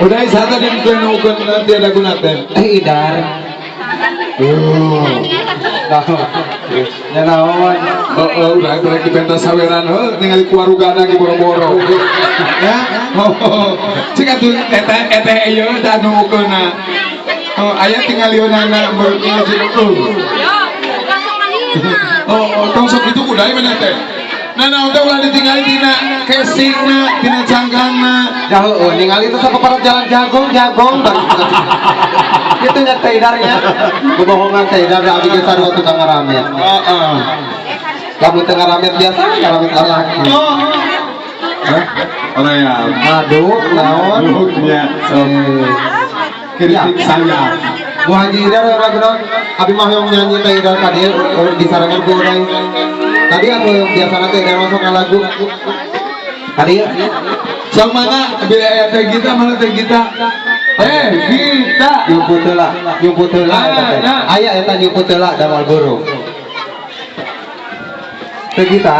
Udah sana dinukeun tiada guna teh. Eh idar. Oh. Nya naon? Heeh, udah rek di pentas saweran heuh ningali kuwarugana ge boro-boro. Ya. Cik atuh eta eta ieu da nukeunna. Oh, aya tingalieunana ngaji heuh. Oh, tong sok kitu kudae maneh teh. Nah, nah, udah ulah ditinggali tina casingna, tina canggangna. Ya heueuh, ningali teh sok jalan jagung, jagung. Itu nya teh idarnya. Bobohongan teh idar da abdi ge sarua tukang ngaramet. Heeh. Lamun teu ngaramet biasa ngaramet lalaki. Oh. Hah? Ora ya. Aduh, naon? Nya. Kritik saya. Bu Haji Idar lagu naon? Abi mah hoyong nyanyi teh idar ka dieu disarangan ku urang. Tadi aku biasana teh idar masuk ka lagu. Tadi sok mana bila aya teh Gita mana teh Gita? Eh, Gita. Nyumput heula, nyumput heula eta teh. Aya eta nyumput heula damal guru. Teh Gita.